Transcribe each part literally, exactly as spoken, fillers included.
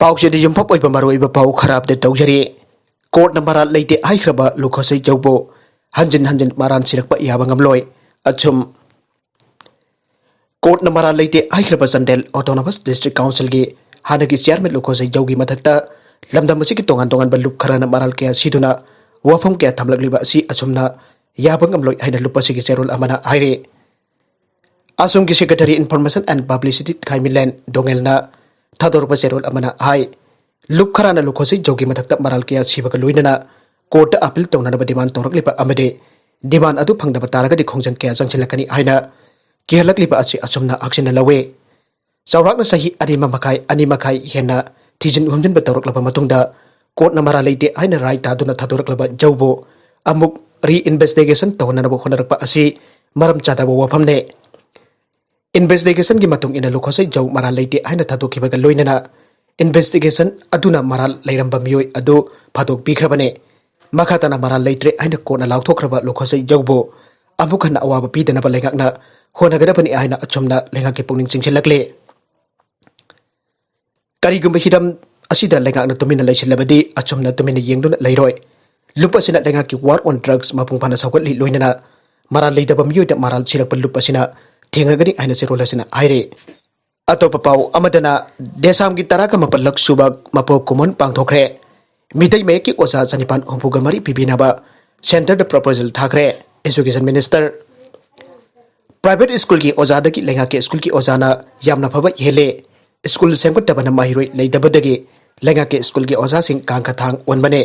ꯍꯧꯖꯤꯛꯇꯤ ꯌꯨꯝꯐꯝ ꯑꯣꯏꯕ ꯃꯔꯨꯑꯣꯏꯕ ꯄꯥꯎ ꯈꯔ ꯑꯞꯗꯦꯠ ꯇꯧꯖꯔꯤ꯫ ꯀꯣꯔꯠꯅ ꯃꯔꯥꯜ ꯂꯩꯇꯦ ꯍꯥꯏꯈ꯭ꯔꯕ ꯂꯨꯈꯣꯁꯩ ꯖꯧꯕꯨ ꯍꯟꯖꯤꯟ ꯍꯟꯖꯤꯟ ꯃꯔꯥꯜ ꯁꯤꯔꯛꯄ ꯌꯥꯕ ꯉꯝꯂꯣꯏ꯫ ꯑꯆꯨꯝ꯫ ꯀꯣꯔꯠꯅ ꯃꯔꯥꯜ ꯂꯩꯇꯦ ꯍꯥꯏꯈ꯭ꯔꯕ ꯆꯥꯟꯗꯦꯜ ꯑꯣꯇꯣꯅꯣꯃꯁ ꯗꯤꯁꯇ꯭ꯔꯤꯛ ꯀꯥꯎꯟꯁꯤꯜꯒꯤ ꯍꯥꯟꯅꯒꯤ ꯆꯤꯌꯥꯔꯃꯦꯟ ꯂꯨꯈꯣꯁꯩ ꯖꯧꯒꯤ ꯃꯊꯛꯇ ꯂꯝꯗꯝ ꯑꯁꯤꯒꯤ ꯇꯣꯉꯥꯟ ꯇꯣꯉꯥꯟꯕ ꯂꯨꯞ ꯈꯔꯅ ꯃꯔꯥꯜ ꯀꯌꯥ ꯁꯤꯗꯨꯅ ꯋꯥꯐꯝ ꯀꯌꯥ ꯊꯝꯂꯛꯂꯤꯕ ꯑꯁꯤ ꯑꯆꯨꯝꯅ ꯌꯥꯕ ꯉꯝꯂꯣꯏ ꯍꯥꯏꯅ ꯂꯨꯞ ꯑꯁꯤꯒꯤ ꯆꯦꯔꯣꯜ ꯑꯃꯅ ꯍꯥꯏꯔꯤ꯫ ꯑꯁꯣꯝꯒꯤ Secretary Information and Publicity ꯈꯥꯏꯃꯤꯂꯦꯟ ꯗꯣꯉꯦꯜꯅ ꯊꯥꯗꯣꯔꯛꯄ ꯆꯦꯔꯣꯜ ꯑꯃꯅ ꯍꯥꯏ, ꯂꯨꯞ ꯈꯔꯅ ꯂꯨꯈꯣꯁꯩ ꯖꯧꯒꯤ ꯃꯊꯛꯇ ꯃꯔꯥꯜ ꯀꯌꯥ ꯁꯤꯕꯒ ꯂꯣꯏꯅꯅ ꯀꯣꯔꯠꯇ ꯑꯄꯤꯜ ꯇꯧꯅꯅꯕ ꯗꯤꯃꯥꯟ ꯇꯧꯔꯛꯂꯤꯕ ꯑꯃꯗꯤ ꯗꯤꯃꯥꯟ ꯑꯗꯨ ꯐꯪꯗꯕ ꯇꯥꯔꯒꯗꯤ ꯈꯣꯡꯖꯪ ꯀꯌꯥ ꯆꯪꯁꯤꯜꯂꯛꯀꯅꯤ ꯍꯥꯏꯅ ꯀꯤꯍꯜꯂꯛꯂꯤꯕ ꯑꯁꯤ ꯑꯆꯨꯝꯅ ꯍꯛꯆꯤꯟꯅ ꯂꯧꯏ꯫ ꯆꯥꯎꯔꯥꯛꯅ ꯆꯍꯤ ꯑꯅꯤ ꯃꯈꯥꯏ, ꯑꯅꯤ ꯃꯈꯥꯏ ꯍꯦꯟꯅ ꯊꯤꯖꯤꯟ ꯍꯨꯝꯖꯤꯟꯕ ꯇꯧꯔꯛꯂꯕ ꯃꯇꯨꯡꯗ ꯀꯣꯔꯠꯅ ꯃꯔꯥꯜ ꯂꯩꯇꯦ ꯍꯥꯏꯅ ꯔꯥꯏ ꯇꯥꯗꯨꯅ ꯊꯥꯗꯣꯔꯛꯂꯕ ꯖꯧꯕꯨ ꯑꯃꯨꯛ ꯔꯤꯏꯟꯚꯦꯁꯇꯤꯒꯦꯁꯟ ꯇꯧꯍꯟꯅꯕ ꯍꯣꯠꯅꯔꯛꯄ ꯑꯁꯤ ꯃꯔꯝ ꯆꯥꯗꯕ ꯋꯥꯐꯝꯅꯤ꯫ ꯏꯟꯚꯦꯁꯇꯤꯒꯦꯁꯟꯒꯤ ꯃꯇꯨꯡ ꯏꯟꯅ ꯂꯨꯈꯣꯁꯩ ꯖꯧ ꯃꯔꯥꯜ ꯂꯩꯇꯦ ꯍꯥꯏꯅ ꯊꯥꯗꯣꯛꯈꯤꯕꯒ ꯂꯣꯏꯅꯅ ꯏꯟꯚꯦꯁꯇꯤꯒꯦꯁꯟ ꯑꯗꯨꯅ ꯃꯔꯥꯜ ꯂꯩꯔꯝꯕ ꯃꯤꯑꯣꯏ ꯑꯗꯨ ꯐꯥꯗꯣꯛꯄꯤꯈ꯭ꯔꯕꯅꯤ꯫ ꯃꯈꯥ ꯇꯥꯅ ꯃꯔꯥꯜ ꯂꯩꯇ꯭ꯔꯦ ꯍꯥꯏꯅ ꯀꯣꯔꯠꯅ ꯂꯥꯎꯊꯣꯛꯈ꯭ꯔꯕ ꯂꯨꯈꯣꯁꯩ ꯖꯧꯕꯨ ꯑꯃꯨꯛ ꯍꯟꯅ ꯑꯋꯥꯕ ꯄꯤꯗꯅꯕ ꯂꯩꯉꯥꯛꯅ ꯍꯣꯠꯅꯒꯗꯕꯅꯤ ꯍꯥꯏꯅ ꯑꯆꯨꯝꯅ ꯂꯩꯉꯥꯛꯀꯤ ꯄꯨꯛꯅꯤꯡ ꯆꯤꯡꯁꯤꯜꯂꯛꯂꯤ꯫ ꯀꯔꯤꯒꯨꯝꯕ ꯍꯤꯔꯝ ꯑꯁꯤꯗ ꯂꯩꯉꯥꯛꯅ ꯇꯨꯃꯤꯟꯅ ꯂꯩꯁꯤꯜꯂꯕꯗꯤ ꯑꯆꯨꯝꯅ ꯇꯨꯃꯤꯟꯅ ꯌꯦꯡꯗꯨꯅ ꯂꯩꯔꯣꯏ꯫ ꯂꯨꯞ ꯑꯁꯤꯅ ꯂꯩꯉꯥꯛꯀꯤ war on drugs ꯃꯄꯨꯡ ꯐꯥꯅ ꯁꯧꯒꯠꯂꯤ, ꯂꯣꯏꯅꯅ ꯃꯔꯥꯜ ꯂꯩꯇꯕ ꯃꯤꯑꯣꯏꯗ ꯃꯔꯥꯜ ꯁꯤꯔꯛꯄ ꯂꯨꯞ ꯑꯁꯤꯅ ꯊꯦꯡꯅꯒꯅꯤ ꯍꯥꯏꯅ ꯆꯦꯔꯣꯜ ꯑꯁꯤꯅ ꯍꯥꯏꯔꯤ꯫ ꯑꯇꯣꯞꯄ ꯄꯥꯎ ꯑꯃꯗꯅ, ꯗꯦꯁꯥꯝꯒꯤ ꯇꯔꯥꯒ ꯃꯥꯄꯜꯂꯛ ꯁꯨꯕ ꯃꯄꯣꯛ ꯀꯨꯝꯑꯣꯟ ꯄꯥꯡꯊꯣꯛꯈ꯭ꯔꯦ꯫ ꯃꯤꯇꯩ ꯃꯌꯦꯛꯀꯤ ꯑꯣꯖꯥ ꯆꯅꯤꯄꯥꯟ ꯍꯨꯝꯐꯨꯒ ꯃꯔꯤ ꯄꯤꯕꯤꯅꯕ ꯁꯦꯟꯇꯔꯗ ꯄ꯭ꯔꯣꯄꯣꯖꯦꯜ ꯊꯥꯈ꯭ꯔꯦ꯫ Education minister. ꯄ꯭ꯔꯥꯏꯚꯦꯠ ꯁ꯭ꯀꯨꯜꯒꯤ ꯑꯣꯖꯥꯗꯒꯤ ꯂꯩꯉꯥꯛꯀꯤ ꯁ꯭ꯀꯨꯜꯒꯤ ꯑꯣꯖꯥꯅ ꯌꯥꯝꯅ ꯐꯕ ꯍꯦꯜꯂꯦ꯫ ꯁ꯭ꯀꯨꯜ ꯁꯦꯝꯒꯠꯇꯕꯅ ꯃꯍꯩꯔꯣꯏ ꯂꯩꯇꯕꯗꯒꯤ ꯂꯩꯉꯥꯛꯀꯤ ꯁ꯭ꯀꯨꯜꯒꯤ ꯑꯣꯖꯥꯁꯤꯡ ꯀꯥꯡꯈ ꯊꯥꯡ ꯑꯣꯟꯕꯅꯦ꯫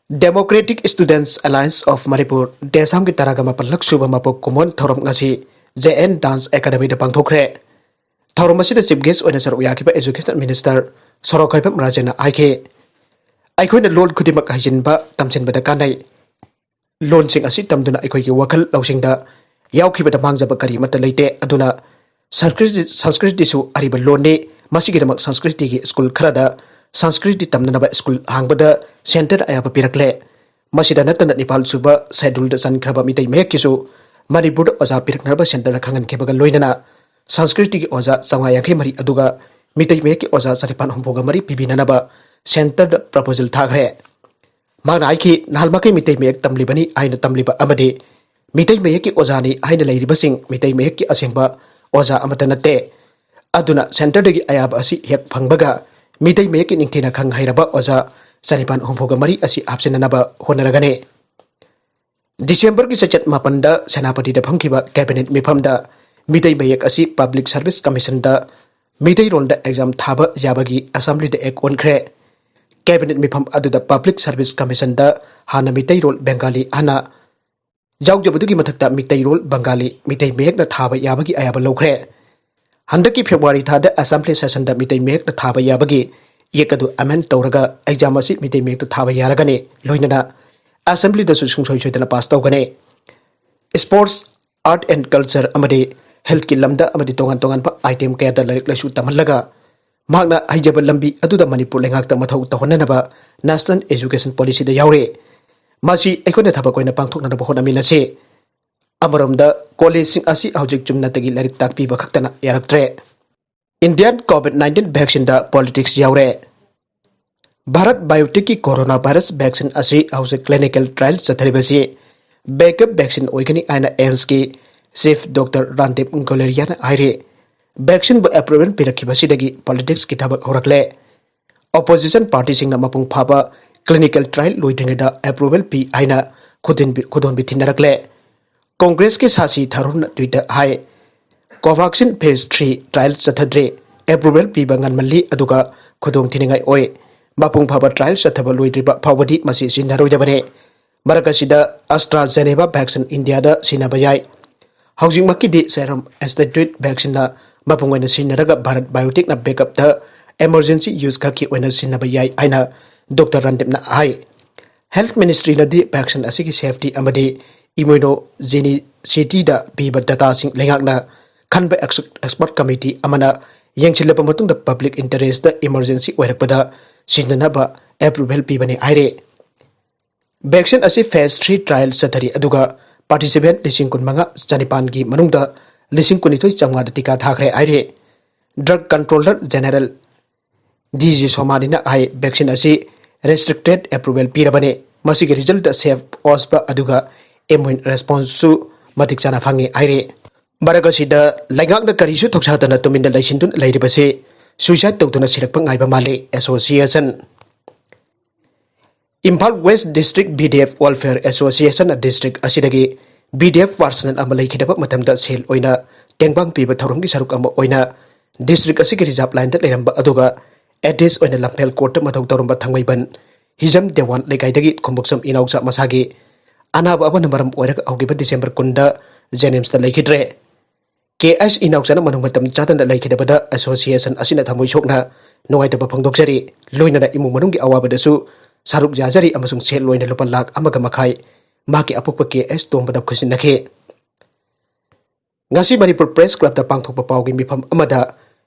Democratic Students Alliance of Manipur, ꯗꯦꯁꯥꯝꯒꯤ ꯇꯔꯥꯒ ꯃꯥꯄꯜꯂꯛ ꯁꯨꯕ ꯃꯄꯣꯛ ꯀꯨꯝꯑꯣꯟ ꯊꯧꯔꯝ ꯉꯁꯤ ꯖꯦ ꯑꯦꯟ ꯗꯥꯟꯁ ꯑꯦꯀꯥꯗꯃꯤꯗ ꯄꯥꯡꯊꯣꯛꯈ꯭ꯔꯦ꯫ ꯊꯧꯔꯝ ꯑꯁꯤꯗ ꯆꯤꯐ ꯒꯦꯁ ꯑꯣꯏꯅ ꯁꯔꯨꯛ ꯌꯥꯈꯤꯕ ꯑꯦꯖꯨꯀꯦꯁꯟ ꯃꯤꯅꯤꯁꯇꯔ ꯁꯣꯔꯣꯛꯈꯣꯏꯕꯝ ꯔꯥꯖꯦꯟꯅ ꯍꯥꯏꯈꯤ, ꯑꯩꯈꯣꯏꯅ ꯂꯣꯟ ꯈꯨꯗꯤꯡꯃꯛ ꯍꯩꯖꯤꯟꯕ, ꯇꯝꯁꯤꯟꯕꯗ ꯀꯥꯟꯅꯩ꯫ ꯂꯣꯟꯁꯤꯡ ꯑꯁꯤ ꯇꯝꯗꯨꯅ ꯑꯩꯈꯣꯏꯒꯤ ꯋꯥꯈꯜ ꯂꯧꯁꯤꯡꯗ ꯌꯥꯎꯈꯤꯕꯗ ꯃꯥꯡꯖꯕ ꯀꯔꯤꯃꯠꯇ ꯂꯩꯇꯦ꯫ ꯑꯗꯨꯅ ꯁꯪꯁꯀ꯭ꯔꯤꯇꯤ, ꯁꯪꯁꯀ꯭ꯔꯤꯇꯤꯁꯨ ꯑꯔꯤꯕ ꯂꯣꯟꯅꯤ꯫ ꯃꯁꯤꯒꯤꯗꯃꯛ ꯁꯪꯁꯀ꯭ꯔꯤꯇꯤꯒꯤ ꯁ꯭ꯀꯨꯜ ꯈꯔꯗ ꯁꯪꯁꯀ꯭ꯔꯤꯇꯤ ꯇꯝꯅꯅꯕ ꯁ꯭ꯀꯨꯜ ꯍꯥꯡꯕꯗ ꯁꯦꯟꯇꯔꯅ ꯑꯌꯥꯕ ꯄꯤꯔꯛꯂꯦ꯫ ꯃꯁꯤꯗ ꯅꯠꯇꯅ ꯅꯤꯄꯥꯜ ꯁꯨꯕ ꯁꯦꯗꯨꯜꯗ ꯆꯟꯈ꯭ꯔꯕ ꯃꯤꯇꯩ ꯃꯌꯦꯛꯀꯤꯁꯨ ꯃꯅꯤꯄꯨꯔꯗ ꯑꯣꯖꯥ ꯄꯤꯔꯛꯅꯕ ꯁꯦꯟꯇꯔꯗ ꯈꯪꯍꯟꯈꯤꯕꯒ ꯂꯣꯏꯅꯅ ꯁꯪꯁꯀ꯭ꯔꯤꯠꯀꯤ ꯑꯣꯖꯥ ꯆꯥꯝꯃꯉꯥ ꯌꯥꯡꯈꯩ ꯃꯔꯤ ꯑꯗꯨꯒ ꯃꯤꯇꯩ ꯃꯌꯦꯛꯀꯤ ꯑꯣꯖꯥ ꯆꯅꯤꯄꯥꯟ ꯍꯨꯝꯐꯨꯒ ꯃꯔꯤ ꯄꯤꯕꯤꯅꯅꯕ ꯁꯦꯟꯇꯔꯗ ꯄ꯭ꯔꯄꯣꯖꯦꯜ ꯊꯥꯈ꯭ꯔꯦ꯫ ꯃꯍꯥꯛꯅ ꯍꯥꯏꯈꯤ, ꯅꯍꯥꯟꯃꯈꯩ ꯃꯤꯇꯩ ꯃꯌꯦꯛ ꯇꯝꯂꯤꯕꯅꯤ ꯍꯥꯏꯅ ꯇꯝꯂꯤꯕ ꯑꯃꯗꯤ ꯃꯤꯇꯩ ꯃꯌꯦꯛꯀꯤ ꯑꯣꯖꯥꯅꯤ ꯍꯥꯏꯅ ꯂꯩꯔꯤꯕꯁꯤꯡ ꯃꯤꯇꯩ ꯃꯌꯦꯛꯀꯤ ꯑꯁꯦꯡꯕ ꯑꯣꯖꯥ ꯑꯃꯠꯇ ꯅꯠꯇꯦ꯫ ꯑꯗꯨꯅ ꯁꯦꯟꯇꯔꯗꯒꯤ ꯑꯌꯥꯕ ꯑꯁꯤ ꯍꯦꯛ ꯐꯪꯕꯒ ꯃꯤꯇꯩ ꯃꯌꯦꯛꯀꯤ ꯅꯤꯡꯊꯤꯅ ꯈꯪ ꯍꯩꯔꯕ ꯑꯣꯖꯥ ꯆꯅꯤꯄꯥꯟ ꯍꯨꯝꯐꯨꯒ ꯃꯔꯤ ꯑꯁꯤ ꯍꯥꯞꯆꯤꯟꯅꯅꯕ ꯍꯣꯠꯅꯔꯒꯅꯤ꯫ ꯗꯤꯁꯦꯝꯕꯔꯒꯤ ꯆꯩꯆꯠ ꯃꯥꯄꯟꯗ ꯁꯦꯅꯥꯄꯇꯤꯗ ꯐꯝꯈꯤꯕ ꯀꯦꯕꯤꯅꯦꯠ ꯃꯤꯐꯝꯗ ꯃꯤꯇꯩ ꯃꯌꯦꯛ ꯑꯁꯤ ꯄꯕ꯭ꯂꯤꯛ ꯁꯔꯚꯤꯁ ꯀꯃꯤꯁꯟꯗ ꯃꯤꯇꯩꯔꯣꯟꯗ ꯑꯦꯛꯖꯥꯝ ꯊꯥꯕ ꯌꯥꯕꯒꯤ ꯑꯦꯁꯦꯝꯕ꯭ꯂꯤꯗ ꯑꯦꯛ ꯑꯣꯟꯈ꯭ꯔꯦ꯫ ꯀꯦꯕꯤꯅꯦꯠ ꯃꯤꯐꯝ ꯑꯗꯨꯗ ꯄꯕ꯭ꯂꯤꯛ ꯁꯔꯚꯤꯁ ꯀꯃꯤꯁꯟꯗ ꯍꯥꯟꯅ ꯃꯤꯇꯩꯔꯣꯜ ꯕꯦꯡꯒꯥꯂꯤ ꯍꯥꯟꯅ ꯌꯥꯎꯖꯕꯗꯨꯒꯤ ꯃꯊꯛꯇ ꯃꯤꯇꯩꯔꯣꯜ ꯕꯦꯡꯒꯥꯂꯤ ꯃꯤꯇꯩ ꯃꯌꯦꯛꯅ ꯊꯥꯕ ꯌꯥꯕꯒꯤ ꯑꯌꯥꯕ ꯂꯧꯈ꯭ꯔꯦ꯫ ꯍꯟꯗꯛꯀꯤ ꯐꯦꯕ꯭ꯔꯨꯋꯥꯔꯤ ꯊꯥꯗ ꯑꯦꯁꯦꯝꯕ꯭ꯂꯤ ꯁꯦꯁꯟꯗ ꯃꯤꯇꯩ ꯃꯌꯦꯛꯅ ꯊꯥꯕ ꯌꯥꯕꯒꯤ ꯑꯦꯛ ꯑꯗꯨ ꯑꯦꯃꯦꯟ ꯇꯧꯔꯒ ꯑꯦꯛꯖꯥꯝ ꯑꯁꯤ ꯃꯤꯇꯩ ꯃꯌꯦꯛꯇ ꯊꯥꯕ ꯌꯥꯔꯒꯅꯤ꯫ ꯂꯣꯏꯅꯅ ꯑꯦꯁꯦꯝꯕ꯭ꯂꯤꯗꯁꯨ ꯁꯨꯡꯁꯣꯏ ꯁꯣꯏꯗꯅ ꯄꯥꯁ ꯇꯧꯒꯅꯤ꯫ ꯁ꯭ꯄꯣꯔꯠꯁ, ꯑꯥꯔꯠ ꯑꯦꯟ ꯀꯜꯆꯔ ꯑꯃꯗꯤ ꯍꯦꯜꯊꯀꯤ ꯂꯝꯗ ꯑꯃꯗꯤ ꯇꯣꯉꯥꯟ ꯇꯣꯉꯥꯟꯕ ꯑꯥꯏꯇꯦꯝ ꯀꯌꯥꯗ ꯂꯥꯏꯔꯤꯛ ꯂꯥꯏꯁꯨ ꯇꯝꯍꯜꯂꯒ ꯃꯍꯥꯛꯅ ꯍꯩꯖꯕ ꯂꯝꯕꯤ ꯑꯗꯨꯗ ꯃꯅꯤꯄꯨꯔ ꯂꯩꯉꯥꯛꯇ ꯃꯊꯧ ꯇꯧꯍꯟꯅꯅꯕ ꯅꯦꯁꯅꯦꯜ ꯑꯦꯖꯨꯀꯦꯁꯟ ꯄꯣꯂꯤꯁꯤꯗ ꯌꯥꯎꯔꯤ꯫ ꯃꯁꯤ ꯑꯩꯈꯣꯏꯅ ꯊꯕꯛ ꯑꯣꯏꯅ ꯄꯥꯡꯊꯣꯛꯅꯅꯕ ꯍꯣꯠꯅꯃꯤꯟꯅꯁꯤ꯫ ꯑꯃꯔꯣꯝꯗ ꯀꯣꯂꯦꯖꯁꯤꯡ ꯑꯁꯤ ꯍꯧꯖꯤꯛ ꯆꯨꯝꯅꯇꯒꯤ ꯂꯥꯏꯔꯤꯛ ꯇꯥꯛꯄꯤꯕ ꯈꯛꯇꯅ ꯌꯥꯔꯛꯇ꯭ꯔꯦ꯫ ꯏꯟꯗꯤꯌꯥꯟ ꯀꯣꯚꯤꯗ ꯅꯥꯏꯟꯇꯤꯟ ꯚꯦꯛꯁꯤꯟꯗ ꯄꯣꯂꯤꯇꯤꯛꯁ ꯌꯥꯎꯔꯦ꯫ ꯚꯥꯔꯠ ꯕꯥꯌꯣꯇꯦꯛꯀꯤ ꯀꯣꯔꯣꯅꯥ ꯚꯥꯏꯔꯁ ꯚꯦꯛꯁꯤꯟ ꯑꯁꯤ ꯍꯧꯖꯤꯛ ꯀ꯭ꯂꯤꯅꯤꯀꯦꯜ ꯇ꯭ꯔꯥꯌꯦꯜ ꯆꯠꯊꯔꯤꯕꯁꯤ ꯕꯦꯛꯑꯞ ꯚꯦꯛꯁꯤꯟ ꯑꯣꯏꯒꯅꯤ ꯍꯥꯏꯅ ꯑꯦꯝꯁꯀꯤ ꯆꯤꯐ ꯗꯣꯛꯇꯔ ꯔꯥꯟꯗꯤꯞ ꯒꯨꯂꯦꯔꯤꯌꯥꯅ ꯍꯥꯏꯔꯤ꯫ ꯚꯦꯛꯁꯤꯟꯕꯨ ꯑꯦꯄ꯭ꯔꯨꯚꯦꯜ ꯄꯤꯔꯛꯈꯤꯕꯁꯤꯗꯒꯤ ꯄꯣꯂꯤꯇꯤꯛꯁꯀꯤ ꯊꯕꯛ ꯍꯧꯔꯛꯂꯦ꯫ ꯑꯣꯄꯣꯖꯤꯁꯟ ꯄꯥꯔꯇꯤꯁꯤꯡꯅ ꯃꯄꯨꯡ ꯐꯥꯕ ꯀ꯭ꯂꯤꯅꯤꯀꯦꯜ ꯇ꯭ꯔꯥꯌꯦꯜ ꯂꯣꯏꯗ꯭ꯔꯤꯉꯩꯗ ꯑꯦꯄ꯭ꯔꯨꯚꯦꯜ ꯄꯤ ꯍꯥꯏꯅ ꯈꯨꯗꯤꯟꯕꯤ-, ꯈꯨꯗꯣꯟꯕꯤ ꯊꯤꯟꯅꯔꯛꯂꯦ꯫ ꯀꯣꯡꯒ꯭ꯔꯦꯁꯀꯤ ꯁꯥꯁꯤ ꯊꯔꯨꯔꯅ ꯇ꯭ꯋꯤꯠꯇ ꯍꯥꯏ, "ꯀꯣꯚꯥꯛꯁꯤꯟ ꯐꯦꯖ ꯊ꯭ꯔꯤ ꯇ꯭ꯔꯥꯌꯦꯜ ꯆꯠꯊꯗ꯭ꯔꯤ꯫ ꯑꯦꯄ꯭ꯔꯨꯚꯦꯜ ꯄꯤꯕ ꯉꯟꯃꯜꯂꯤ ꯑꯗꯨꯒ ꯈꯨꯗꯣꯡꯊꯤꯅꯤꯡꯉꯥꯏ ꯑꯣꯏ꯫ ꯃꯄꯨꯡ ꯐꯥꯕ ꯇ꯭ꯔꯥꯌꯦꯜ ꯆꯠꯊꯕ ꯂꯣꯏꯗ꯭ꯔꯤꯕ ꯐꯥꯎꯕꯗꯤ ꯃꯁꯤ ꯁꯤꯖꯤꯟꯅꯔꯣꯏꯗꯕꯅꯤ꯫ ꯃꯔꯛ ꯑꯁꯤꯗ AstraZeneca ꯚꯦꯛꯁꯤꯟ ꯏꯟꯗꯤꯌꯥꯗ ꯁꯤꯖꯤꯟꯅꯕ ꯌꯥꯏ꯫ ꯍꯧꯖꯤꯛꯃꯛꯀꯤꯗꯤ Serum Institute ꯚꯦꯛꯁꯤꯟꯅ ꯃꯄꯨꯡ ꯑꯣꯏꯅ ꯁꯤꯖꯤꯟꯅꯔꯒ ꯚꯥꯔꯠ ꯕꯥꯌꯣꯇꯦꯛꯅ ꯕꯦꯛꯑꯞꯇ ꯏꯃꯔꯖꯦꯟꯁꯤ ꯌꯨꯁ ꯈꯛꯀꯤ ꯑꯣꯏꯅ ꯁꯤꯖꯤꯟꯅꯕ ꯌꯥꯏ" ꯍꯥꯏꯅ ꯗꯣꯛꯇꯔ ꯔꯥꯟꯗꯤꯞꯅ ꯍꯥꯏ꯫ ꯍꯦꯜꯊ ꯃꯤꯅꯤꯁꯇ꯭ꯔꯤꯅꯗꯤ ꯚꯦꯛꯁꯤꯟ ꯑꯁꯤꯒꯤ ꯁꯦꯐꯇꯤ ꯑꯃꯗꯤ ꯏꯝꯌꯨꯅꯣꯖꯦꯅꯤꯁꯤꯇꯤꯗ ꯄꯤꯕ ꯗꯇꯥꯁꯤꯡ ꯂꯩꯉꯥꯛꯅ ꯈꯟꯕ ꯑꯦꯛꯁ-, ꯑꯦꯛꯁꯄꯔꯠ ꯀꯃꯤꯇꯤ ꯑꯃꯅ ꯌꯦꯡꯁꯤꯜꯂꯕ ꯃꯇꯨꯡꯗ ꯄꯕ꯭ꯂꯤꯛ ꯏꯟꯇꯔꯦꯁꯇ ꯏꯃꯔꯖꯦꯟꯁꯤ ꯑꯣꯏꯔꯛꯄꯗ ꯁꯤꯖꯤꯟꯅꯅꯕ ꯑꯦꯄ꯭ꯔꯨꯚꯦꯜ ꯄꯤꯕꯅꯤ ꯍꯥꯏꯔꯦ꯫ ꯚꯦꯛꯁꯤꯟ ꯑꯁꯤ ꯐꯦꯖ ꯊ꯭ꯔꯤ ꯇ꯭ꯔꯥꯌꯦꯜ ꯆꯠꯊꯔꯤ, ꯑꯗꯨꯒ ꯄꯥꯔꯇꯤꯁꯤꯄꯦꯟꯠ ꯂꯤꯁꯤꯡ ꯀꯨꯟꯃꯉꯥ ꯆꯅꯤꯄꯥꯟꯒꯤ ꯃꯅꯨꯡꯗ ꯂꯤꯁꯤꯡ ꯀꯨꯟꯅꯤꯊꯣꯏ ꯆꯥꯝꯃꯉꯥꯗ ꯇꯤꯀꯥ ꯊꯥꯈ꯭ꯔꯦ ꯍꯥꯏꯔꯤ꯫ Drug Controller General D G ꯁꯣꯃꯥꯅꯤꯅ ꯍꯥꯏ, vaccine ꯑꯁꯤ restricted approval ꯄꯤꯔꯕꯅꯤ꯫ ꯃꯁꯤꯒꯤ result safe ꯑꯣꯏꯕ ꯑꯗꯨꯒ immune response ꯁꯨ ꯃꯇꯤꯛ ꯆꯥꯅ ꯐꯪꯉꯤ ꯍꯥꯏꯔꯤ꯫ ꯃꯔꯛ ꯑꯁꯤꯗ ꯂꯩꯉꯥꯛꯅ ꯀꯔꯤꯁꯨ ꯊꯧꯁꯥꯗꯅ ꯇꯨꯃꯤꯟꯅ ꯂꯩꯁꯤꯟꯗꯨꯅ ꯂꯩꯔꯤꯕꯁꯤ suicide ꯇꯧꯗꯨꯅ ꯁꯤꯔꯛꯄ ꯉꯥꯏꯕ ꯃꯥꯜꯂꯤ꯫ Association Imphal West District B D F Welfare Association ꯅ district ꯑꯁꯤꯗꯒꯤ B D F personnel ꯑꯃ ꯂꯩꯈꯤꯗꯕ ꯃꯇꯝꯗ ꯁꯦꯜ ꯑꯣꯏꯅ ꯇꯦꯡꯕꯥꯡ ꯄꯤꯕ ꯊꯧꯔꯝꯒꯤ ꯁꯔꯨꯛ ꯑꯃ ꯑꯣꯏꯅ district ꯑꯁꯤꯒꯤ reserve line ꯗ ꯂꯩꯔꯝꯕ ꯑꯗꯨꯒ address ꯑꯣꯏꯅ ꯂꯝꯐꯦꯜ court ꯇ ꯃꯊꯧ ꯇꯧꯔꯝꯕ ꯊꯥꯡꯃꯩꯕꯟ ꯍꯤꯖꯝ ꯗꯦꯋꯥꯟ ꯂꯩꯀꯥꯏꯗꯒꯤ ꯈꯣꯡꯕꯣꯛꯆꯝ ꯏꯅꯥꯎꯆꯥ ꯃꯁꯥꯒꯤ ꯑꯅꯥꯕ ꯑꯃꯅ ꯃꯔꯝ ꯑꯣꯏꯔꯒ ꯍꯧꯈꯤꯕ December ꯀꯨꯟꯗ JNIMS ꯇ ꯂꯩꯈꯤꯗ꯭ꯔꯦ꯫ K S ꯏꯅꯥꯎꯆꯥꯅ ꯃꯅꯨꯡ ꯃꯇꯝ ꯆꯥꯗꯅ ꯂꯩꯈꯤꯗꯕꯗ association ꯑꯁꯤꯅ ꯊꯃꯣꯏ ꯁꯣꯛꯅ ꯅꯨꯡꯉꯥꯏꯇꯕ ꯐꯣꯡꯗꯣꯛꯆꯔꯤ꯫ ꯂꯣꯏꯅꯅ ꯏꯃꯨꯡ ꯃꯅꯨꯡꯒꯤ ꯑꯋꯥꯕꯗꯁꯨ ꯁꯔꯨꯛ ꯌꯥꯖꯔꯤ ꯑꯃꯁꯨꯡ ꯁꯦꯜ ꯑꯣꯏꯅ ꯂꯨꯄꯥ ꯂꯥꯈ ꯑꯃꯒ ꯃꯈꯥꯏ ꯃꯍꯥꯛꯀꯤ ꯑꯄꯣꯛꯄ K S ꯇꯣꯝꯕꯗ ꯈꯨꯠꯁꯤꯟꯅꯈꯤ꯫ ꯉꯁꯤ ꯃꯅꯤꯄꯨꯔ Press Club ꯇ ꯄꯥꯡꯊꯣꯛꯄ ꯄꯥꯎꯒꯤ ꯃꯤꯐꯝ ꯑꯃꯗ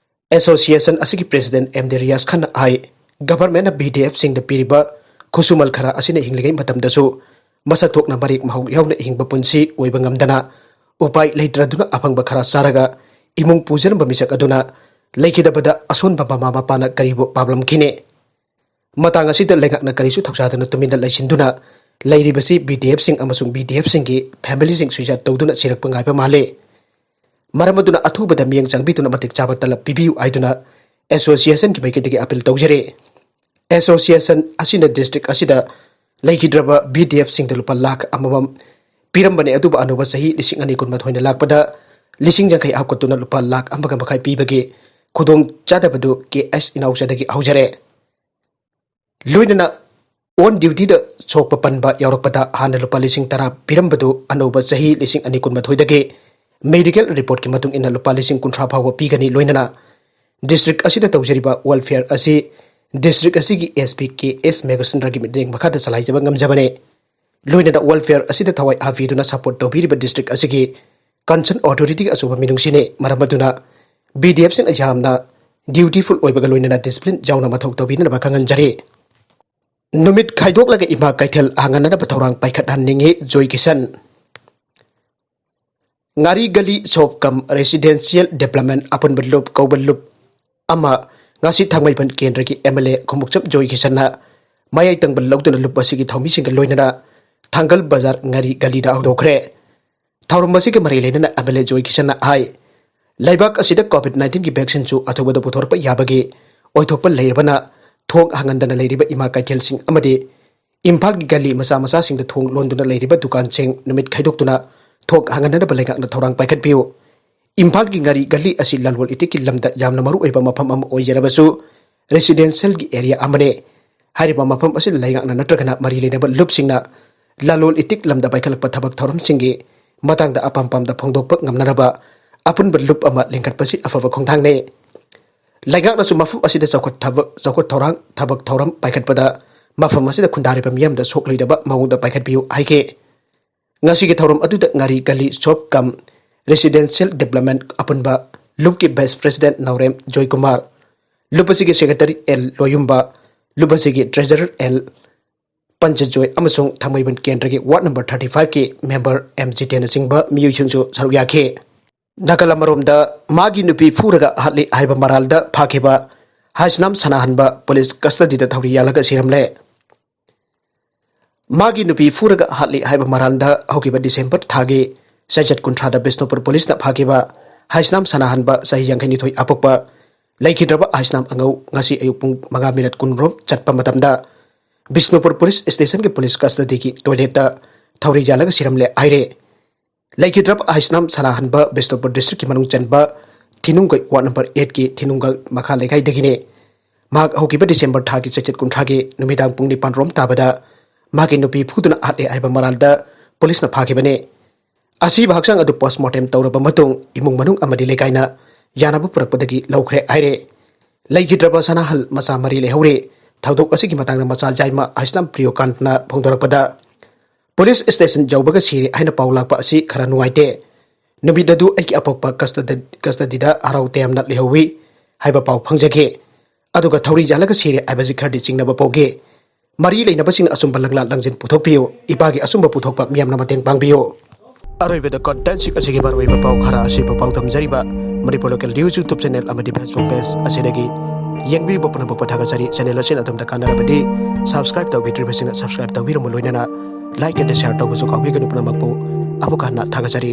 association ꯑꯁꯤꯒꯤ president M D ꯔꯤꯌꯥꯖ ꯈꯥꯟꯅ ꯍꯥꯏ, government ꯅ B D F ꯁꯤꯡꯗ ꯄꯤꯔꯤꯕ ꯈꯨꯠꯁꯨꯃꯜ ꯈꯔ ꯑꯁꯤꯅ ꯍꯤꯡꯂꯤꯉꯩ ꯃꯇꯝꯗꯁꯨ ꯃꯁꯛ ꯊꯣꯛꯅ ꯃꯔꯦꯛ ꯃꯍꯥꯎ ꯌꯥꯎꯅ ꯍꯤꯡꯕ ꯄꯨꯟꯁꯤ ꯑꯣꯏꯕ ꯉꯝꯗꯅ ꯎꯄꯥꯏ ꯂꯩꯇ꯭ꯔꯗꯨꯅ ꯑꯐꯪꯕ ꯈꯔ ꯆꯥꯔꯒ ꯏꯃꯨꯡ ꯄꯨꯖꯔꯝꯕ ꯃꯤꯁꯛ ꯑꯗꯨꯅ ꯂꯩꯈꯤꯗꯕꯗ ꯑꯁꯣꯟꯕ ꯃꯃꯥ ꯃꯄꯥꯅ ꯀꯔꯤꯕꯨ ꯄꯥꯝꯂꯝꯈꯤꯅꯤ? ꯃꯇꯥꯡ ꯑꯁꯤꯗ ꯂꯩꯉꯥꯛꯅ ꯀꯔꯤꯁꯨ ꯊꯧꯁꯥꯗꯅ ꯇꯨꯃꯤꯟꯅ ꯂꯩꯁꯤꯟꯗꯨꯅ ꯂꯩꯔꯤꯕꯁꯤ B D F ꯁꯤꯡ ꯑꯃꯁꯨꯡ B D F ꯁꯤꯡꯒꯤ family ꯁꯤꯡ suicide ꯇꯧꯗꯨꯅ ꯁꯤꯔꯛꯄ ꯉꯥꯏꯕ ꯃꯥꯜꯂꯤ꯫ ꯃꯔꯝ ꯑꯗꯨꯅ ꯑꯊꯨꯕꯗ ꯃꯤꯠꯌꯦꯡ ꯆꯪꯕꯤꯗꯨꯅ ꯃꯇꯤꯛ ꯆꯥꯕ ꯇꯂꯕ ꯄꯤꯕꯤꯌꯨ ꯍꯥꯏꯗꯨꯅ association ꯒꯤ ꯃꯥꯏꯀꯩꯗꯒꯤ appeal ꯇꯧꯖꯔꯤ꯫ Association ꯑꯁꯤꯅ district ꯑꯁꯤꯗ ꯂꯩꯈꯤꯗ꯭ꯔꯕ B D F ꯁꯤꯡꯗ ꯂꯨꯄꯥ ꯂꯥꯈ ꯑꯃꯃꯝ ꯄꯤꯔꯝꯕꯅꯤ, ꯑꯗꯨꯕꯨ ꯑꯅꯧꯕ ꯆꯍꯤ ꯂꯤꯁꯤꯡ ꯑꯅꯤ ꯀꯨꯟꯃꯥꯊꯣꯏꯅ ꯂꯥꯛꯄꯗ ꯂꯤꯁꯤꯡ ꯌꯥꯡꯈꯩ ꯍꯥꯞꯀꯠꯇꯨꯅ ꯂꯨꯄꯥ ꯂꯥꯈ ꯑꯃꯒ ꯃꯈꯥꯏ ꯄꯤꯕꯒꯤ ꯈꯨꯗꯣꯡ ꯆꯥꯗꯕꯗꯨ K S ꯏꯅꯥꯎꯆꯥꯗꯒꯤ ꯍꯧꯖꯔꯦ꯫ ꯂꯣꯏꯅꯅ on duty ꯗ ꯁꯣꯛꯄ ꯄꯟꯕ ꯌꯥꯎꯔꯛꯄꯗ ꯍꯥꯟꯅ ꯂꯨꯄꯥ ꯂꯤꯁꯤꯡ ꯇꯔꯥ ꯄꯤꯔꯝꯕꯗꯨ ꯑꯅꯧꯕ ꯆꯍꯤ ꯂꯤꯁꯤꯡ ꯑꯅꯤ ꯀꯨꯟꯃꯥꯊꯣꯏꯗꯒꯤ medical report ꯀꯤ ꯃꯇꯨꯡ ꯏꯟꯅ ꯂꯨꯄꯥ ꯂꯤꯁꯤꯡ ꯀꯨꯟꯊ꯭ꯔꯥ ꯐꯥꯎꯕ ꯄꯤꯒꯅꯤ꯫ ꯂꯣꯏꯅꯅ district ꯑꯁꯤꯗ ꯇꯧꯖꯔꯤꯕ welfare ꯑꯁꯤ district ꯑꯁꯤꯒꯤ S P K S ꯃꯦꯘꯆꯟꯗ꯭ꯔꯒꯤ ꯃꯤꯠꯌꯦꯡ ꯃꯈꯥꯗ ꯆꯂꯥꯏꯖꯕ ꯉꯝꯖꯕꯅꯤ꯫ ꯂꯣꯏꯅꯅ welfare ꯑꯁꯤꯗ ꯊꯋꯥꯏ ꯍꯥꯞꯄꯤꯗꯨꯅ support ꯇꯧꯕꯤꯔꯤꯕ district ꯑꯁꯤꯒꯤ concern authority ꯒꯤ ꯑꯆꯧꯕ ꯃꯤꯅꯨꯡꯁꯤꯅꯤ꯫ ꯃꯔꯝ ꯑꯗꯨꯅ B D F ꯁꯤꯡꯅ ꯌꯥꯝꯅ dutiful ꯑꯣꯏꯕꯒ ꯂꯣꯏꯅꯅ discipline ꯌꯥꯎꯅ ꯃꯊꯧ ꯇꯧꯕꯤꯅꯅꯕ ꯈꯪꯍꯟꯖꯔꯤ꯫ ꯅꯨꯃꯤꯠ ꯈꯥꯏꯗꯣꯛꯂꯒ ꯏꯃꯥ ꯀꯩꯊꯦꯜ ꯍꯥꯡꯍꯟꯅꯅꯕ ꯊꯧꯔꯥꯡ ꯄꯥꯏꯈꯠꯍꯟꯅꯤꯡꯏ, ꯖꯣꯏ ꯀꯤꯁꯟ꯫ ꯉꯥꯔꯤ ꯒꯂꯤ ꯁꯣꯞ ꯀꯝ ꯔꯦꯁꯤꯗꯦꯟꯁꯤꯌꯦꯜ ꯗꯦꯕꯂꯞꯃꯦꯟ ꯑꯄꯨꯟꯕ ꯂꯨꯞ ꯀꯧꯕ ꯂꯨꯞ ꯑꯃ ꯉꯁꯤ ꯊꯥꯡꯃꯩꯕꯟ ꯀꯦꯟꯗ꯭ꯔꯒꯤ ꯑꯦꯝ ꯑꯦꯜ ꯑꯦ ꯈꯣꯡꯎꯞꯆꯞ ꯖꯣꯏ ꯀꯤꯁꯟꯅ ꯃꯌꯥꯏ ꯇꯪꯕ ꯂꯧꯗꯨꯅ ꯂꯨꯞ ꯑꯁꯤꯒꯤ ꯊꯧꯃꯤꯁꯤꯡꯒ ꯂꯣꯏꯅꯅ ꯊꯥꯡꯒꯜ ꯕꯖꯥꯔ ꯉꯥꯔꯤ ꯒꯂꯤꯗ ꯍꯧꯗꯣꯛꯈ꯭ꯔꯦ꯫ ꯊꯧꯔꯝ ꯑꯁꯤꯒ ꯃꯔꯤ ꯂꯩꯅꯅ ꯑꯦꯝ ꯑꯦꯜ ꯑꯦ ꯖꯣꯏ ꯀꯤꯁꯟꯅ ꯍꯥꯏ, ꯂꯩꯕꯥꯛ ꯑꯁꯤꯗ ꯀꯣꯚꯤꯗ ꯅꯥꯏꯟꯇꯤꯟꯒꯤ ꯚꯦꯛꯁꯤꯟꯁꯨ ꯑꯊꯨꯕꯗ ꯄꯨꯊꯣꯔꯛꯄ ꯌꯥꯕꯒꯤ ꯑꯣꯏꯊꯣꯛꯄ ꯂꯩꯔꯕꯅ ꯊꯣꯡ ꯍꯥꯡꯍꯟꯗꯅ ꯂꯩꯔꯤꯕ ꯏꯃꯥ ꯀꯩꯊꯦꯜꯁꯤꯡ ꯑꯃꯗꯤ ꯏꯝꯐꯥꯜꯒꯤ ꯒꯂꯤ ꯃꯆꯥ ꯃꯆꯥꯁꯤꯡꯗ ꯊꯣꯡ ꯂꯣꯟꯗꯨꯅ ꯂꯩꯔꯤꯕ ꯗꯨꯀꯥꯟꯁꯤꯡ ꯅꯨꯃꯤꯠ ꯈꯥꯏꯗꯣꯛꯇꯨꯅ ꯊꯣꯡ ꯍꯥꯡꯍꯟꯅꯅꯕ ꯂꯩꯉꯥꯛꯅ ꯊꯧꯔꯥꯡ ꯄꯥꯏꯈꯠꯄꯤꯌꯨ꯫ ꯏꯝꯐꯥꯜꯒꯤ ꯉꯥꯔꯤ ꯒꯂꯤ ꯑꯁꯤ ꯂꯂꯣꯟ ꯏꯇꯤꯛꯀꯤ ꯂꯝꯗ ꯌꯥꯝꯅ ꯃꯔꯨ ꯑꯣꯏꯕ ꯃꯐꯝ ꯑꯃ ꯑꯣꯏꯖꯔꯕꯁꯨ, ꯔꯦꯁꯤꯗꯦꯟꯁꯤꯌꯦꯜꯒꯤ ꯑꯦꯔꯤꯌꯥ ꯑꯃꯅꯤ꯫ ꯍꯥꯏꯔꯤꯕ ꯃꯐꯝ ꯑꯁꯤꯗ ꯂꯩꯉꯥꯛꯅ ꯅꯠꯇ꯭ꯔꯒꯅ ꯃꯔꯤ ꯂꯩꯅꯕ ꯂꯨꯞꯁꯤꯡꯅ ꯂꯂꯣꯟ ꯏꯇꯤꯛ ꯂꯝꯗ ꯄꯥꯏꯈꯠꯂꯛꯄ ꯊꯕꯛ ꯊꯧꯔꯝꯁꯤꯡꯒꯤ ꯃꯇꯥꯡꯗ ꯑꯄꯥꯝ ꯄꯥꯝꯗ ꯐꯣꯡꯗꯣꯛꯄ ꯉꯝꯅꯅꯕ ꯑꯄꯨꯟꯕ ꯂꯨꯞ ꯑꯃ ꯂꯤꯡꯈꯠꯄꯁꯤ ꯑꯐꯕ ꯈꯣꯡꯊꯥꯡꯅꯤ꯫ ꯂꯩꯉꯥꯛꯅꯁꯨ ꯃꯐꯝ ꯑꯁꯤꯗ ꯆꯥꯎꯈꯠ ꯊꯕꯛ, ꯆꯥꯎꯈꯠ ꯊꯧꯔꯥꯡ, ꯊꯕꯛ ꯊꯧꯔꯝ ꯄꯥꯏꯈꯠꯄꯗ ꯃꯐꯝ ꯑꯁꯤꯗ ꯈꯨꯟꯗꯥꯔꯤꯕ ꯃꯤꯌꯥꯝꯗ ꯁꯣꯛꯂꯣꯏꯗꯕ ꯃꯑꯣꯡꯗ ꯄꯥꯏꯈꯠꯄꯤꯌꯨ ꯍꯥꯏꯈꯤ꯫ ꯉꯁꯤꯒꯤ ꯊꯧꯔꯝ ꯑꯗꯨꯗ ꯉꯥꯔꯤ ꯒꯂꯤ ꯁꯣꯞ ꯀꯝ ꯔꯦꯁꯤꯗꯦꯟꯁꯤꯌꯦꯜ ꯗꯦꯕꯂꯞꯃꯦꯟ ꯑꯄꯨꯟꯕ ꯂꯨꯞꯀꯤ ꯚꯥꯏꯁ ꯄ꯭ꯔꯦꯁꯤꯗꯦꯟꯠ ꯅꯥꯎꯔꯦꯝ ꯖꯣꯏꯀꯨꯃꯥꯔ, ꯂꯨꯞ ꯑꯁꯤꯒꯤ ꯁꯦꯀ꯭ꯔꯦꯇꯔꯤ ꯑꯦꯜ ꯂꯣꯌꯨꯝꯕ, ꯂꯨꯞ ꯑꯁꯤꯒꯤ ꯇ꯭ꯔꯦꯖꯔꯔ ꯑꯦꯜ ꯄꯟꯆꯖꯣꯏ ꯑꯃꯁꯨꯡ ꯊꯥꯡꯃꯩꯕꯟ ꯀꯦꯟꯗ꯭ꯔꯒꯤ ꯋꯥꯔꯗ ꯅꯝꯕꯔ ꯊꯥꯔꯇꯤ ꯐꯥꯏꯚꯀꯤ ꯃꯦꯝꯕꯔ ꯑꯦꯝ ꯖꯤꯇꯦꯟꯅꯆꯤꯡꯕ ꯃꯤꯑꯣꯏꯁꯤꯡꯁꯨ ꯁꯔꯨꯛ ꯌꯥꯈꯤ꯫ ꯅꯥꯒꯜ ꯑꯃꯔꯣꯝꯗ ꯃꯥꯒꯤ ꯅꯨꯄꯤ ꯐꯨꯔꯒ ꯍꯥꯠꯂꯤ ꯍꯥꯏꯕ ꯃꯔꯥꯜꯗ ꯐꯥꯈꯤꯕ ꯍꯥꯏꯁꯅꯥꯝ ꯁꯅꯥꯍꯟꯕ ꯄꯨꯂꯤꯁ ꯀꯁꯇꯗꯤꯗ ꯊꯧꯔꯤ ꯌꯥꯜꯂꯒ ꯁꯤꯔꯝꯂꯦ꯫ ꯃꯥꯒꯤ ꯅꯨꯄꯤ ꯐꯨꯔꯒ ꯍꯥꯠꯂꯤ ꯍꯥꯏꯕ ꯃꯔꯥꯜꯗ ꯍꯧꯈꯤꯕ ꯗꯤꯁꯦꯝꯕꯔ ꯊꯥꯒꯤ ꯆꯩꯆꯠ ꯀꯨꯟꯊ꯭ꯔꯥꯗ ꯕꯤꯁꯅꯨꯄꯨꯔ ꯄꯨꯂꯤꯁꯅ ꯐꯥꯈꯤꯕ ꯍꯥꯏꯁꯅꯥꯝ ꯁꯅꯥꯍꯟꯕ ꯆꯍꯤ ꯌꯥꯡꯈꯩꯅꯤꯊꯣꯏ ꯑꯄꯣꯛꯄ ꯂꯩꯈꯤꯗ꯭ꯔꯕ ꯍꯥꯏꯁꯅꯥꯝ ꯑꯉꯧ ꯉꯁꯤ ꯑꯌꯨꯛ ꯄꯨꯡ ꯃꯉꯥ ꯃꯤꯅꯠ ꯀꯨꯟꯔꯣꯝ ꯆꯠꯄ ꯃꯇꯝꯗ ꯕꯤꯁꯅꯨꯄꯨꯔ ꯄꯨꯂꯤꯁ ꯁ꯭ꯇꯦꯁꯟꯒꯤ ꯄꯨꯂꯤꯁ ꯀꯁꯇꯗꯤꯒꯤ ꯇꯣꯏꯂꯦꯠꯇ ꯊꯧꯔꯤ ꯌꯥꯜꯂꯒ ꯁꯤꯔꯝꯂꯦ ꯍꯥꯏꯔꯦ꯫ ꯂꯩꯈꯤꯗ꯭ꯔꯕ ꯍꯥꯏꯁꯅꯥꯝ ꯁꯅꯥꯍꯟꯕ ꯕꯤꯁꯅꯨꯄꯨꯔ ꯗꯤꯁꯇ꯭ꯔꯤꯛꯀꯤ ꯃꯅꯨꯡ ꯆꯟꯕ ꯊꯤꯅꯨꯡꯒꯩ ꯋꯥꯔꯗ ꯅꯝꯕꯔ ꯑꯩꯠꯀꯤ ꯊꯤꯅꯨꯡꯒꯜ ꯃꯈꯥ ꯂꯩꯀꯥꯏꯗꯒꯤꯅꯤ꯫ ꯃꯍꯥꯛ ꯍꯧꯈꯤꯕ ꯗꯤꯁꯦꯝꯕꯔ ꯊꯥꯒꯤ ꯆꯩꯆꯠ ꯀꯨꯟꯊ꯭ꯔꯥꯒꯤ ꯅꯨꯃꯤꯗꯥꯡ ꯄꯨꯡ ꯅꯤꯄꯥꯟ ꯔꯣꯝ ꯇꯥꯕꯗ ꯃꯥꯒꯤ ꯅꯨꯄꯤ ꯐꯨꯗꯨꯅ ꯍꯥꯠꯂꯦ ꯍꯥꯏꯕ ꯃꯔꯥꯜꯗ ꯄꯨꯂꯤꯁꯅ ꯐꯥꯈꯤꯕꯅꯤ꯫ ꯑꯁꯤꯕ ꯍꯛꯆꯥꯡ ꯑꯗꯨ ꯄꯣꯁꯃꯣꯔꯇꯦꯝ ꯇꯧꯔꯕ ꯃꯇꯨꯡ ꯏꯃꯨꯡ ꯃꯅꯨꯡ ꯑꯃꯗꯤ ꯂꯩꯀꯥꯏꯅ ꯌꯥꯅꯕ ꯄꯨꯔꯛꯄꯗꯒꯤ ꯂꯧꯈ꯭ꯔꯦ ꯍꯥꯏꯔꯦ꯫ ꯂꯩꯈꯤꯗ꯭ꯔꯕ ꯁꯅꯥꯍꯜ ꯃꯆꯥ ꯃꯔꯤ ꯂꯩꯍꯧꯔꯦ꯫ ꯊꯧꯗꯣꯛ ꯑꯁꯤꯒꯤ ꯃꯇꯥꯡꯗ ꯃꯆꯥ ꯌꯥꯏꯃ ꯍꯥꯏꯁꯅꯥꯝ ꯄ꯭ꯔꯤꯌꯣꯀꯥꯟꯇꯅ ꯐꯣꯡꯗꯣꯔꯛꯄꯗ, ꯄꯨꯂꯤꯁ ꯁ꯭ꯇꯦꯁꯟ ꯌꯧꯕꯒ ꯁꯤꯔꯦ ꯍꯥꯏꯅ ꯄꯥꯎ ꯂꯥꯛꯄ ꯑꯁꯤ ꯈꯔ ꯅꯨꯡꯉꯥꯏꯇꯦ꯫ ꯅꯨꯃꯤꯠ ꯑꯗꯨ ꯑꯩꯒꯤ ꯑꯄꯣꯛꯄ ꯀꯁꯇꯗ-, ꯀꯁꯇꯗꯤꯗ ꯍꯔꯥꯎ ꯇꯌꯥꯝꯅ ꯂꯩꯍꯧꯋꯤ ꯍꯥꯏꯕ ꯄꯥꯎ ꯐꯪꯖꯈꯤ꯫ ꯑꯗꯨꯒ ꯊꯧꯔꯤ ꯌꯥꯜꯂꯒ ꯁꯤꯔꯦ ꯍꯥꯏꯕꯁꯤ ꯈꯔꯗꯤ ꯆꯤꯡꯅꯕ ꯄꯣꯛꯈꯤ꯫ ꯃꯔꯤ ꯂꯩꯅꯕꯁꯤꯡꯅ ꯑꯆꯨꯝꯕ ꯂꯪꯂꯥ ꯂꯪꯖꯤꯟ ꯄꯨꯊꯣꯛꯄꯤꯌꯨ꯫ ꯏꯄꯥꯒꯤ ꯑꯆꯨꯝꯕ ꯄꯨꯊꯣꯛꯄ ꯃꯤꯌꯥꯝꯅ ꯃꯇꯦꯡ ꯄꯥꯡꯕꯤꯌꯨ꯫ ꯑꯔꯣꯏꯕꯗ ꯀꯣꯟꯇꯦꯟꯁꯤꯡ ꯑꯁꯤꯒꯤ ꯃꯔꯨꯑꯣꯏꯕ ꯄꯥꯎ ꯈꯔ ꯑꯁꯤꯕꯨ ꯄꯥꯎꯗꯝꯖꯔꯤꯕ Manipur local news YouTube channel ꯑꯃꯗꯤ ꯐꯦꯁꯕꯨꯛ ꯄꯦꯖ ꯑꯁꯤꯗꯒꯤ ꯌꯦꯡꯕꯤꯕ ꯄꯨꯝꯅꯃꯛꯄꯨ ꯊꯥꯒꯠꯆꯔꯤ꯫ ꯆꯦꯅꯦꯜ ꯑꯁꯤꯅ ꯑꯗꯣꯝꯗ ꯀꯥꯟꯅꯔꯕꯗꯤ ꯁꯕꯁꯀ꯭ꯔꯥꯏꯕ ꯇꯧꯕꯤꯗ꯭ꯔꯤꯕꯁꯤꯡꯅ ꯁꯕꯁꯀ꯭ꯔꯥꯏꯕ ꯇꯧꯕꯤꯔꯝꯃꯨ, ꯂꯣꯏꯅꯅ ꯂꯥꯏꯛ ꯑꯦꯟꯗ ꯁꯤꯌꯥꯔ ꯇꯧꯕꯁꯨ ꯀꯥꯎꯕꯤꯒꯅꯨ꯫ ꯄꯨꯝꯅꯃꯛꯄꯨ ꯑꯃꯨꯛꯀ ꯍꯟꯅ ꯊꯥꯒꯠꯆꯔꯤ꯫